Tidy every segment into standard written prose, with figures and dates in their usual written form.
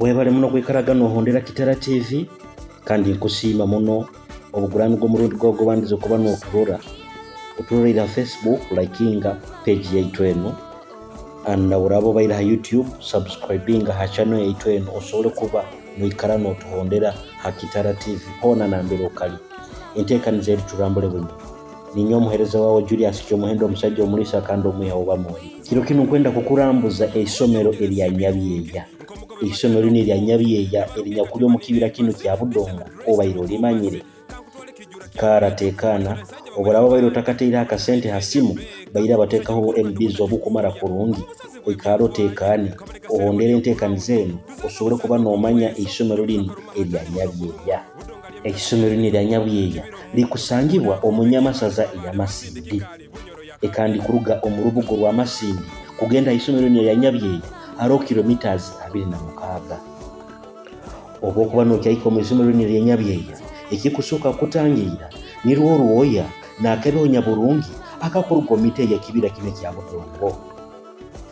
Webale muno kwikaraga nohondera Kitara TV, kandi nkusiima muno. Obugurani gw'omurundi gwawe gubandize kuba noturora, oturoreire ha Facebook, likinga page yaitu eno, and oraba obaire ha YouTube, subscribinga ha channel yaitu eno osobole kuba noikara notuhondera ha Kitara TV hoona nambere okali. Enteekaniza eri Turambule Bunyoro. Ninyowe omuheereza wawe Julius Kyomuhendo, omusajja omuliisa kandi omwiha w'Abamori. Kiro kinu nkwenda kukurambuza eisomero erya Nyabyeya. Eisomero linu erya Nyabyeya erinyakuli omu kibira kinu kya Budongo obaire olimanyire? Ikara teekaana, obu oraaba obaire otakataireho akasente ha simu, baire abateekaho obu MBs obukumara kurungi, oikare oteekaane, ohondere enteekaniza enu osobole kuba noomanya eisomero linu erya Nyabyeya. Eisomero linu erya Nyabyeya likusangibwa omu Nyamasaza eya Masindi. Ekandi kuruga omu rubuga rwa Masindi kugenda ha isomero linu erya Nyabyeya haroho kilometers 26. Obwokuba nokyahika omu isomero linu erya Nyabyeya, ekikusooka kukutangiira nirwo orwoya n'akabeho nyaburungi akakuruga omu miti ey'ekibira kinu ekya Budongo.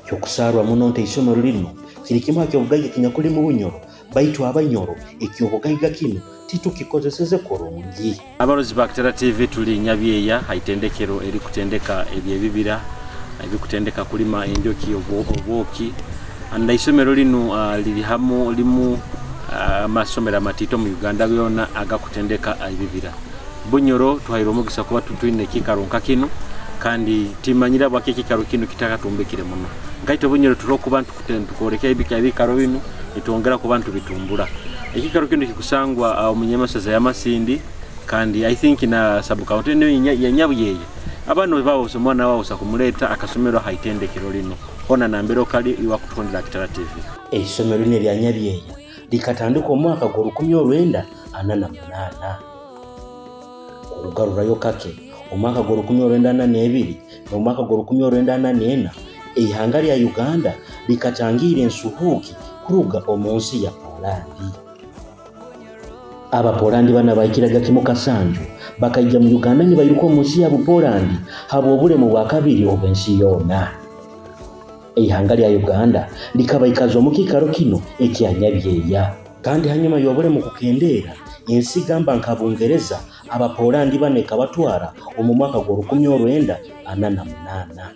Kyokusarwa muno nti eisomero linu kiri kimu ha kyobugaiga kinyakuli mu Bunyoro, baitu Abanyoro ekyobugaiga kinu titukikozeseze kurungi. Abarozi ba Kitara TV, tuli Nyabyeya ha itendekero erikutendeka ebyebibira, ebikutendeka kulima enjoki, obwoki. And isomero linu liri hamu limu amasomero amatito mu Uganda yona agakutendeka ebibira. Bunyoro tuhaire omugisa kuba tutwine ekikaro nka kinu, kandi timanyira bwaki ekikaro kinu kitakatumbikire muno. Nkaito Bunyoro turokuba tukoreka ebikaro binu, nitwongera kuba ntubitumbura. Ekikaro kinu kikusangwa omu Nyamasaza ya Masindi, kandi I think na sub county eno ya Nyabuyeye. Abana babo omwana wabo kumuleta akasomero ha itendekero lino hona nambere okali iwa kutondera Kitara TV. Eisomero lino erya Nyabyeya likatandika omwaka gwa 1948. Kugarurayo kake omwaka gwa 1942 n'omwaka gwa 1944, eihanga lya Uganda likatangira ensuhuuki kuruga omu nsi ya Polandi. Abapolandi bana bahikiraga kimu kasanju bakaija mu Uganda nibairuka omu nsi ya Bupolandi habw'obulemu bwa kabiri obw'ensi yoona. Eihanga lya Uganda likabaikaza omu kiikaro kinu ekya Nyabyeya. Kandi hanyuma y'obulemu kukendeera, ensi gamba nka Bungereza Abapolandi bana ekabatwara omu mwaka gwa 1948.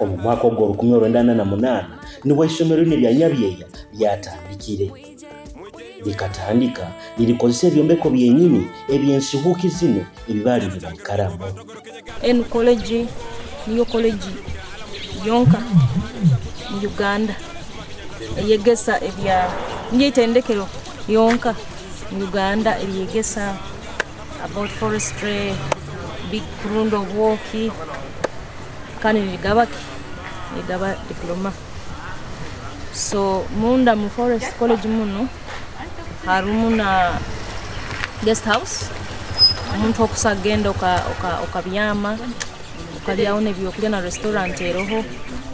Omu mwaka ogwo 1948 nibwo eisomero lino erya Nyabyeya lyatandikire. Likatandika nirikozesa ebyombeko byenyini ebyensihuuki zinu ebibaali nibaikaramu. Enu college niyo college yonka mu Uganda eyegesa ebya, niyo itendekero yonka mu Uganda eryegesa about forestry, big kurunda obwoki, kandi nirigaba ki? Nirigaba diploma. So munda mu forest college muno harumu na guest house, omuntu okusa agenda okabyama, okalyaho n'ebyokulya, na restaurant eroho,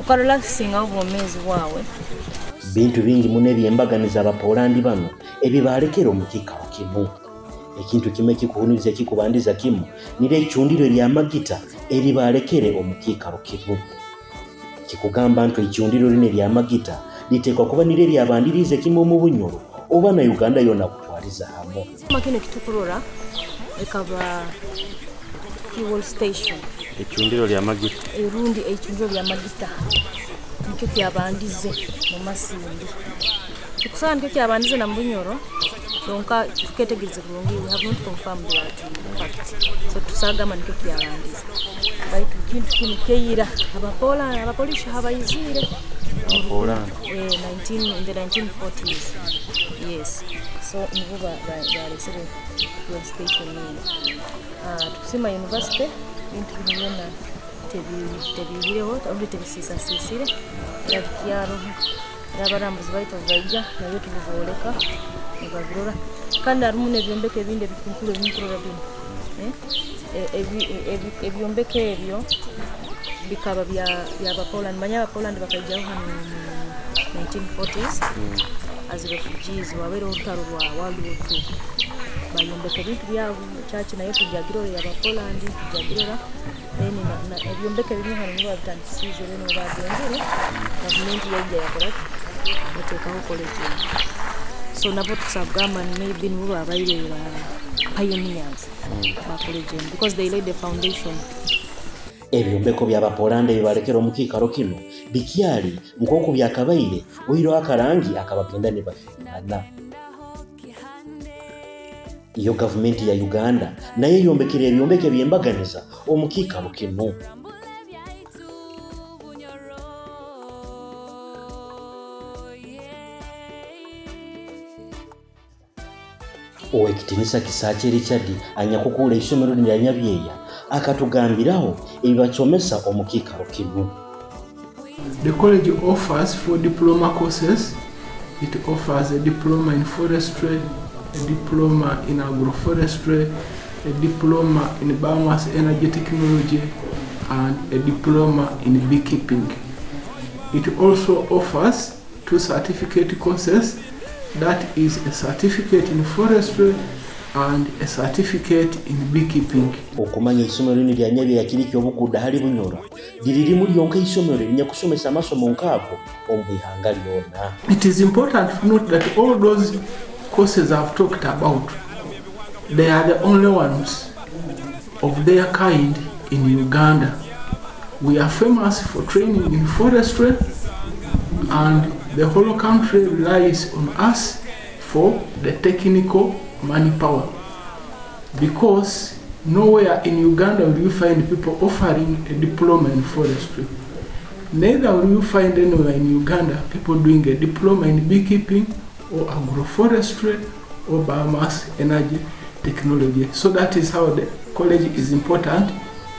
okarelaxinga obwomeezi bwawe. Bintu bingi muno ebyembaganiza Abapolandi bano ebibalekera omu kiikaro kimu. Ekintu kimu ekikuhuniriza ekikubandiza kimu niryo eicundiro ery'amagita eribalekere omu kiikaro kimu. Kikugamba nti eicundiro lino ery'amagita liteekwa kuba niryo eryabandiriize kimu omu Bunyoro oba na Uganda yona kutwaliza hamu. Kino kitukurora ekaba fuel station. Ecundiro ly'amagita. Erundi eicundiro ly'amagita nikyo kyabandize mu Masindi. Tukusaba nikyo kyabandize na Bunyoro, kyonka tuketegereze kurungi, we have not confirmed that fact. So tusagamba nikyo kyabandize. Baitu kintu kinu keira Abapolishi habaizire. Abapoland. 19 in the 1940s. Yes. So nibo balesere fuel station eno. Tukusima university bintu bino byona tebibireho obundi tebisisasisire, era bikyaroho. Era abarambuzi baitu baija nabyo tubiboleka nibabirora, kandi harimu n'ebyombeko ebindi ebikuru ebinkurora binu. Ebyombeko ebyo bikaba bya Abapoland. Manya Abapoland bakaijaho hano mu 1940s as refugees, wabereho orutaro rwa World War II. Bayombeka ebintu byabo, church nayo tujagirora y'Abapoland tujagirora. Then na ebyombeko ebimwe hano nibo babitandikisize, then bagengere gavumenti yaija yakora. Bateekaho college eno. So nabo tukusobola kugamba maybe nibo babaire ba pioneers ba college eno because they laid the foundation. Ebyombeko by'Abapolanda ebibalekera omu kiikaro kino bikyali nk'oku byakabaire, oihireho akarangi akabagenda nibahindana. Iyo gavumenti ya Uganda nayo eyombekere ebyombeko eby'embaganiza omu kiikaro kino. Owekitinisa Kisakye Richard anyakukuura isomero lya Nyabyeya akatugambiraho ebibasomesa omu kiikaro kino. The college offers 4 diploma courses. It offers a diploma in forestry, a diploma in agroforestry, a diploma in biomass energy technology, and a diploma in beekeeping. It also offers 2 certificate courses, that is a certificate in forestry and a certificate in beekeeping. Okumanya isomero lino lya Nyabyeya kiri ky'obukuuda hali Bunyoro, liri limu lyonka isomero linya kusomesa amasomo nk'ago omu bihanga lyona. It is important to note that all those courses I've talked about, they are the only ones of their kind in Uganda. We are famous for training in forestry, and the whole country relies on us for the technical manpower, because nowhere in Uganda will you find people offering a diploma in forestry. Neither will you find anywhere in Uganda people doing a diploma in beekeeping or agroforestry or biomass energy technology. So that is how the college is important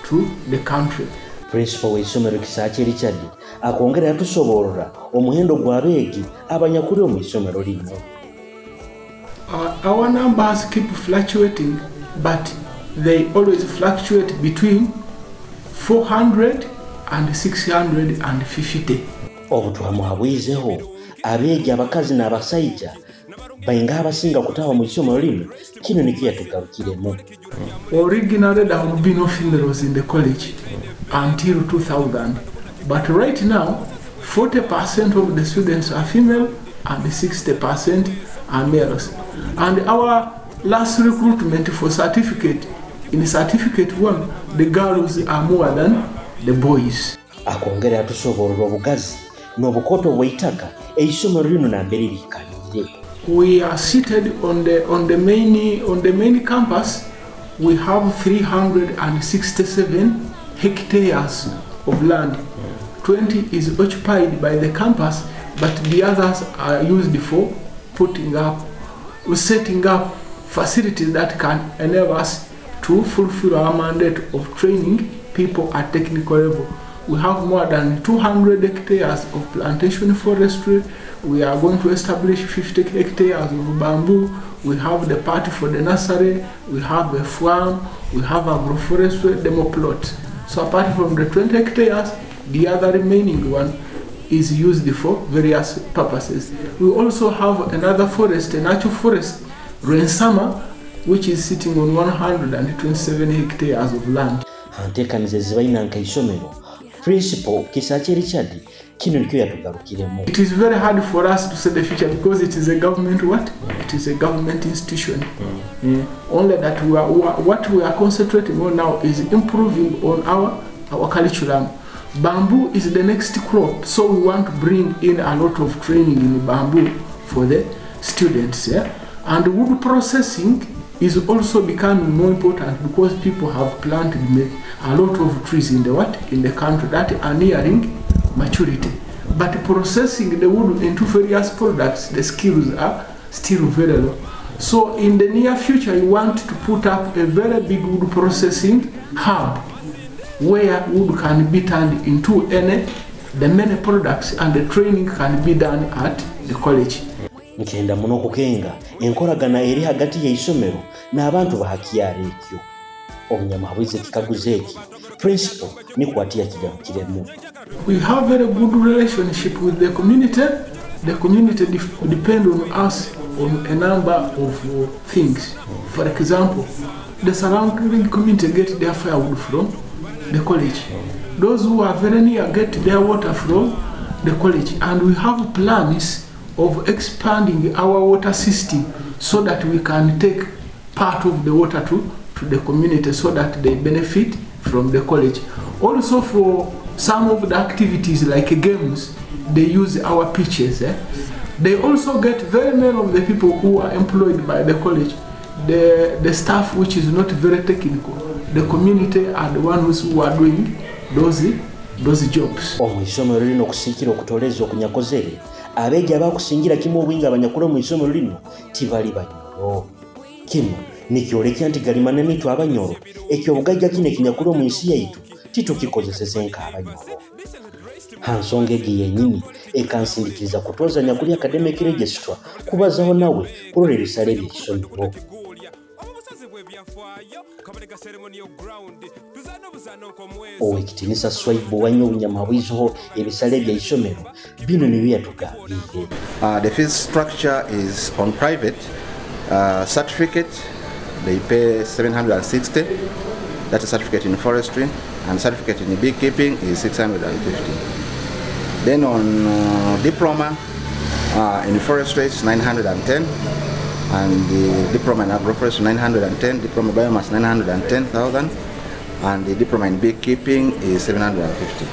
to the country. Principal w'isomero Kisakye Richard akwongera yatusoborora omuhendo gw'abeegi abanyakuli omu isomero lino. Our numbers keep fluctuating, but they always fluctuate between 400 and 650. Obutwamuhabwizeho abeegi abakazi n'abasaija bainga abasinga kutawa mu isomero lino, kino nikyo yatugarukiremu. Originally there would be no females in the college until 2000, but right now 40% of the students are female and 60% are males. And our last recruitment for certificate, in certificate 1, the girls are more than the boys. Akwongera yatusoborera obugazi n'obukoto bw'eitaka eisomero lino nambere liikalire. We are seated on the main campus. We have 367 hectares of land. 20 is occupied by the campus, but the others are used for setting up facilities that can enable us to fulfill our mandate of training people at technical level. We have more than 200 hectares of plantation forestry. We are going to establish 50 hectares of bamboo. We have the part for the nursery. We have a farm. We have agroforestry demo plot. So apart from the 20 hectares, the other remaining one is used for various purposes. We also have another forest, a natural forest, Rensama, which is sitting on 127 hectares of land. Hanteekaniza ezibalina nka isomero, Principal Kisakye Richard kino nikyo yatugarukiremu. It is very hard for us to say the future because it is a government what? It is a government institution. Yeah. Only that we are, what we are concentrating on now is improving on our curriculum. Bamboo is the next crop, so we want to bring in a lot of training in bamboo for the students. Yeah? And wood processing is also becoming more important because people have planted a lot of trees in the what? In the country that are nearing maturity. But processing the wood into various products, the skills are still very low. So in the near future, you want to put up a very big wood processing hub where wood can be turned into any, the many products, and the training can be done at the college. Nkenda muno okukenga enkoragana eri hagati y'isomero n'abantu bahakyaro ekyo. Obunyamabwize kikaguzo eki principal nikwati yakigarukiremu. We have very good relationship with the community. The community depend on us on a number of things. For example, the surrounding community get their firewood from the college. Those who are very near get their water from the college. And we have plans of expanding our water system so that we can take part of the water to the community so that they benefit from the college. Also for some of the activities like games, they use our pitches. They also get very many of the people who are employed by the college, the staff which is not very technical. The community are the ones who are doing those jobs. Omwisomero lino okusikira okutoleza okunyakozere abeegi abakusingira kimu obwinga abanyakula mu isomero lino tibali banyoro. Kino nikyolekya nti gali manene itwe abanyoro ekyobugaiga kino ekinyakula omu nsi yaitu titukikozeseze nk'abanyoro. Ha nsonga egi yennyini ekansindikiriza kutoza nyakuli academic registrar kubazaho nawe kurora ebisale by'isomero. Owekitinisa Swaibu Wanyo Bunyamabwizoho ebisale bya isomero bino nibyo yatugambire. The fees structure is on private certificate they pay 760, that's a certificate in forestry, and certificate in beekeeping is 650. Then on diploma in forestry it's 910, and the diploma in agroforestry 910, diploma biomass 910,000, and the diploma in beekeeping is 750.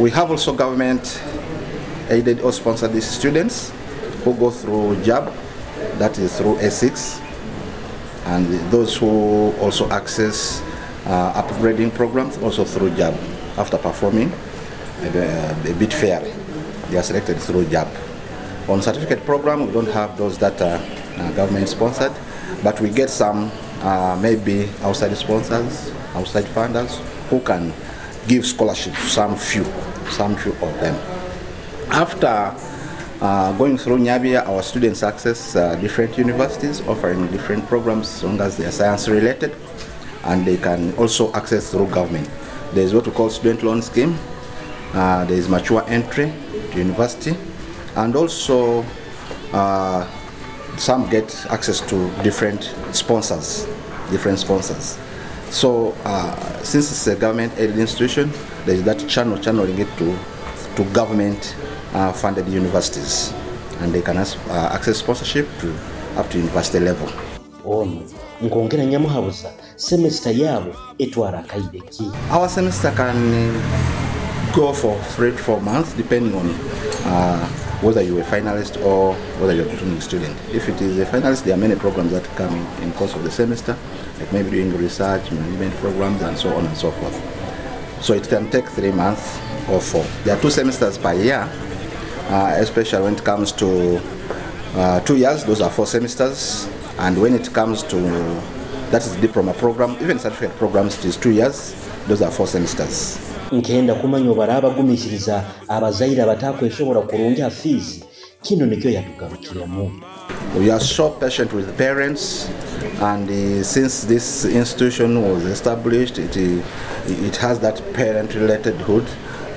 We have also government aided or sponsored these students who go through JAB, that is through A6, and those who also access upgrading programs also through JAB after performing a bit fairly. They are selected through JAB. On certificate program, we don't have those that are government sponsored, but we get some maybe outside sponsors, outside funders who can give scholarships to some few of them. After going through Nyabyeya, our students access different universities offering different programs as long as they are science related, and they can also access through government. There is what we call student loan scheme, there is mature entry to university, and also some get access to different sponsors. So since it's a government-aided institution, there is that channeling it to government funded universities, and they can access sponsorship to up to university level. Ono nkongera nyamuhabuza semester yabo etwara akaire ki? Our semester can go for 3 to 4 months depending on whether you're a finalist or whether you're a continuing student. If it is a finalist, there are many programs that come in course of the semester, like maybe doing research, management programs, and so on and so forth. So it can take 3 months or 4. There are 2 semesters per year, especially when it comes to 2 years, those are 4 semesters. And when it comes to, that is diploma program, even certificate programs, it is 2 years, those are 4 semesters. Nkenda kumanya obaraba gumisiriza abazaire abatakwesobola kurungi fees kino nikyo yatugarukiremu. We are so patient with the parents, and since this institution was established, it has that parent-related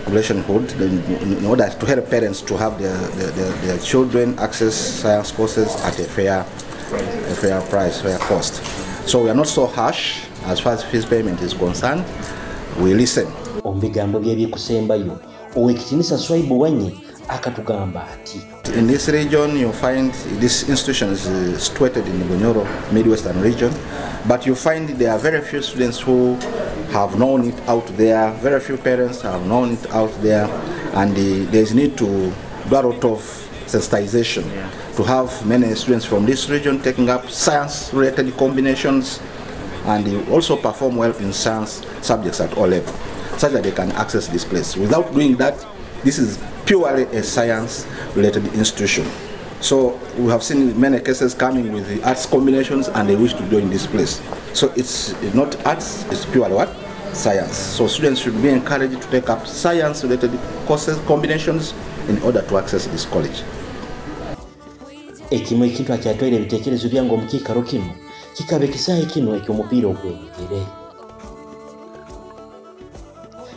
relationhood in order to help parents to have their children access science courses at a fair price, fair cost. So we are not so harsh as far as fees payment is concerned. We listen. Omubigambo bye byekusembayo Owekitinisa Swaibu Wanye akatugamba ati in this region you find this institution is situated in the Bunyoro Midwestern region, but you find there are very few students who have known it out there, very few parents have known it out there, and there is need to do a lot of sensitization, to have many students from this region taking up science-related combinations, and they also perform well in science subjects at all levels, such that they can access this place. Without doing that, this is purely a science-related institution. So we have seen many cases coming with the arts combinations and they wish to join this place. So it's not arts, it's purely what? Science. So students should be encouraged to take up science-related courses, combinations, in order to access this college. Ekimwe ekintu akyatwaire ebitekerezo byange omu kiikaro kino kikaba ekisaahe kino eky'omupiira ogw'ebigere.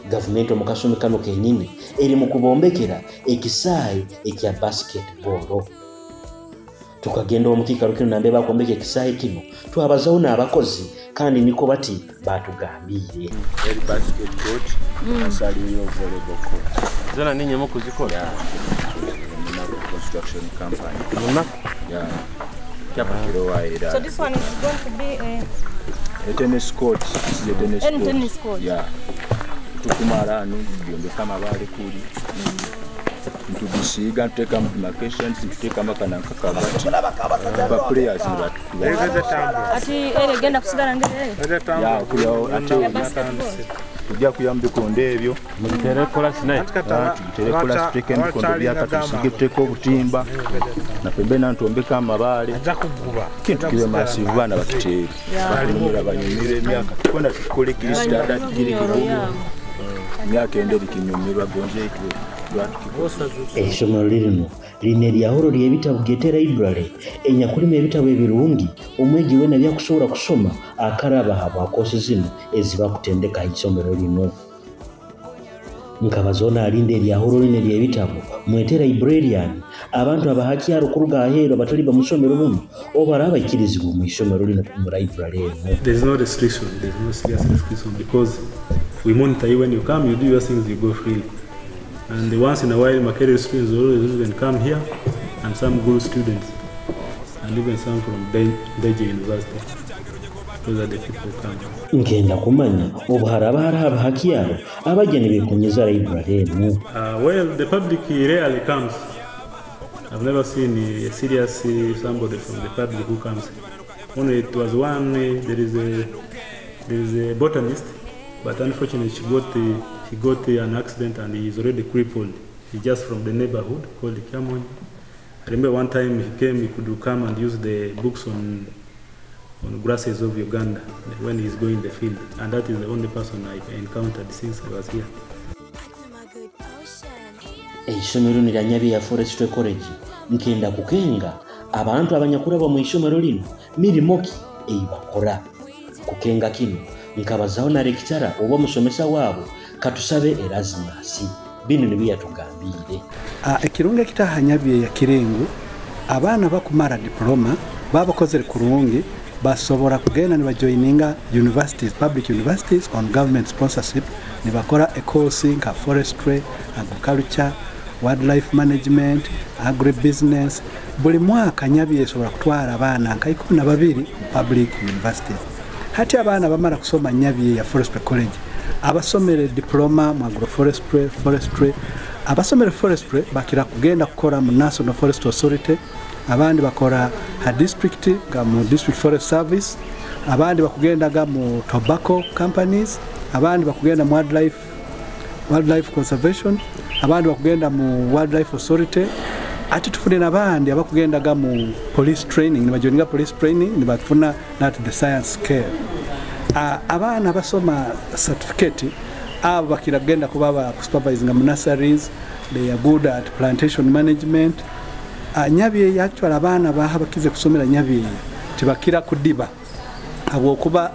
Gavumenti omu kasumi kano kenyini eri mu kubombekera ekisaahe ekya basketball. Tukagenda omu kiikaro kino nambe bakombeka ekisaayi kino, twabazaho n'abakozi kandi niko bati batugambiire. Eri basket court, asaliyo volleyball court. Zona ninye mukuzikola? Yeah. Munaku construction company. Munaku? Yeah. Kyapakiro era. So this one is going to be a tennis court. This is a tennis court. Tennis court. Yeah. Tukumara anu byombeka amabaale kuli. Ntugisiiga ntuteekamu demarcations, ntuteekamu akanankakabati. Ba players Ati ere genda kusigala ngere. Ya kuyawo ate tujja kuyamba bikondo ebyo. Mubitere kolasi naye. Tubitere kolasi, tuteeke emikondo byaka, tusige, tuteeke obutimba. Na pembeni ntuombeka amabaale. Kintu kibe massive, baana bakiteere. Banyumira banyumire emyaka. Tukwenda tukole kiri standard kiri kibugu. Emyaka enda erikinyumirwa gonje itwe. Essomero lirino lina eryahuro ly'ebitabo gete library enyakulimu ebitabo ebirungi omwegi wena byakusobola kusoma akaraba habwa kosi zino ezibakutendeka isomero lino. Nkabazona alinda eryahuro lino ery'ebitabo mwete librarian abantu abahakyaro kuruga aheeru abatali bamusomero muno oba abayikirizibwa mu isomero lino mu library eno. There is no restriction, there is no serious restriction because we monitor you when you come, you do your things, you go freely. And once in a while, Makerere students always even come here, and some good students, and even some from Deje University. Those are the people who come. Nkenda kumanya obu haraba hariho abahakyaro abageni bekunyeza library eno. Well, the public rarely comes. I've never seen a serious somebody from the public who comes. Only it was one. There is a botanist, but unfortunately she got an accident and he is already crippled. He's just from the neighborhood called Kiamonyi. I remember one time he came, he could come and use the books on grasses of Uganda when he's going the field. And that is the only person I encountered since I was here. Eisomero ni lya Nyabyeya Forestry College. Nkenda kukenga abantu abanyakuraba mu isomero lino mirimo ki eibakora. Kukenga kino nkabazaho na lecturer oba musomesa waabo Katusabe Erasmus. Bino nibyo yatugambire. Ekirungi ekitaha Nyabyeya kirengo abaana bakumara diploma babakozere kurungi basobora kugenda nibajoininga universities, public universities on government sponsorship, nibakora a course nka forestry, agriculture, wildlife management, agribusiness. Buli mwaka Nyabyeya esobora kutwara abaana nka 12 public universities. Hati abaana bamara kusoma Nyabyeya Forestry College, abasomere diploma mu agroforestry, forestry, abasomere forestry bakira kugenda kukora mu National Forest Authority, abandi bakora ha district ga mu District Forest Service, abandi bakugendaga mu tobacco companies, abandi bakugenda mu wildlife conservation, abandi bakugenda mu Wildlife Authority. Ati tufune n'abandi abakugendaga mu police training, nibajoininga police training nibafuna that the science scale. Abaana basoma certificate abo bakira kugenda kuba ba supervising mu nurseries, they are good at plantation management. Nyabyeya actually abaana baha bakize kusomera Nyabyeya tibakira kudiba habwokuba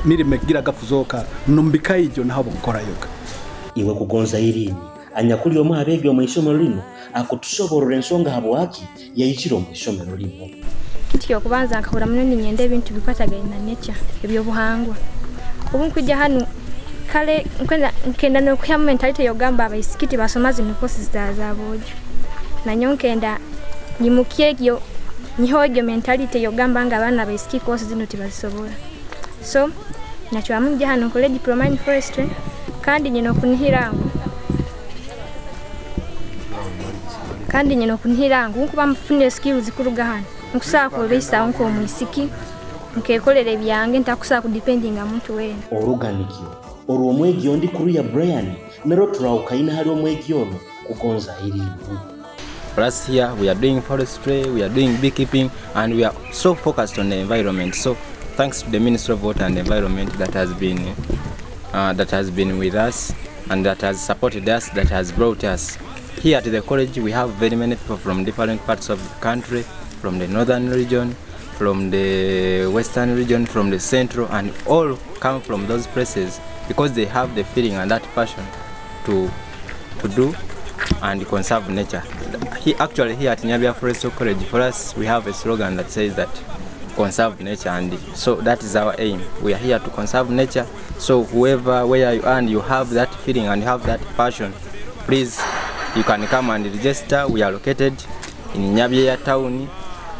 mirimo egiraga kuzoka numbikaijo naho bukorayoka. Iwe kugonza irini anyakuli omu abeegi omu isomero lino akutusoborora ensonga habwaki yayikira omu isomero lino. Kintu okubanza nkahura muno ninyenda ebintu bikwatagaine na nature ebyobuhangwa. Obu nkujja hanu kale nkenda n'okwihamu mentality yogamba abayisikiti basoma zino courses za boojo. Nanyo nkenda nyimukye egyo niho egyo mentality yogamba nga abaana abaisiki courses zino tibazisobola. So nachwamu nja hano nkole diploma in forestry kandi nyina okunihira ngu nkuba mfunire skills kuruga hano nkusobola kwebeisaho nk'omwisiki nkekolera ebyange ntakusobola kudependinga muntu weena. Oruganikyo olwo omwegi ondi Kuruya Brian nero turawukaina hali omwegi ono kugonza irimu. Last year we are doing forestry, we are doing beekeeping, and we are so focused on the environment. So thanks to the Ministry of Water and Environment that has been with us and that has supported us, that has brought us here at the college. We have very many people from different parts of the country, from the northern region, from the western region, from the central, and all come from those places because they have the feeling and that passion to do and conserve nature. Actually here at Nyabyeya Forestry College, for us, we have a slogan that says that conserve nature, and so that is our aim. We are here to conserve nature. So whoever, where you are, and you have that feeling and you have that passion, please, you can come and register. We are located in Nyabyeya town,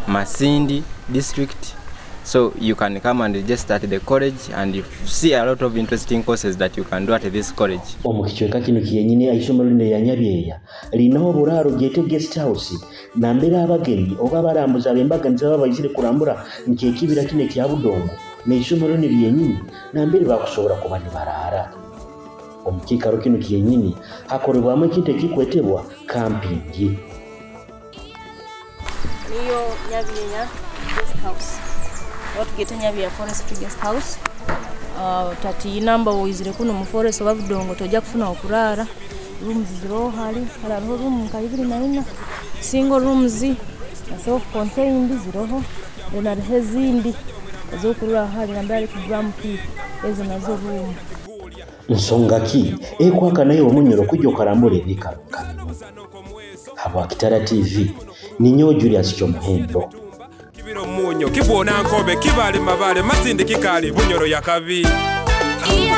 Masindi district. So you can come and register at the college, and you see a lot of interesting courses that you can do at this college. Omu kicweka kino kiyenyini aisomero lino erya Nyabyeya linaho oburaaro gyete guest house nambere abagenyi oba abarambuzi ab'embaganiza baba baizire kurambura nk'ekibira kino ekya Budongo n'eisomero lino lyenyini nambere bakusobora kuba nibaraara. Omu kiikaro kino kiyenyini hakorebwamu ekintu ekikwetebwa camping. Niyo Nyabyeya guest house, watugete Nyabyeya Forestry Guest House. Tati namba woizire kuno mu forest oba Budongo tojja kufuna okurara. Rooms ziroho, hali hariho room nka 24 single rooms na self contained ziroho, then hariho ezindi ezokurura hali nambere ari ku drum pit, ezo nazo room. Nsonga ki ekwaka nayo omunyoro kujja okarambura ebikalo kabino? Habwa Kitara TV, ninyo Julius Kyomuhendo. Kibiro munyo kibona nkobe kibale mabale masindi kikali Bunyoro yakabi. Iya.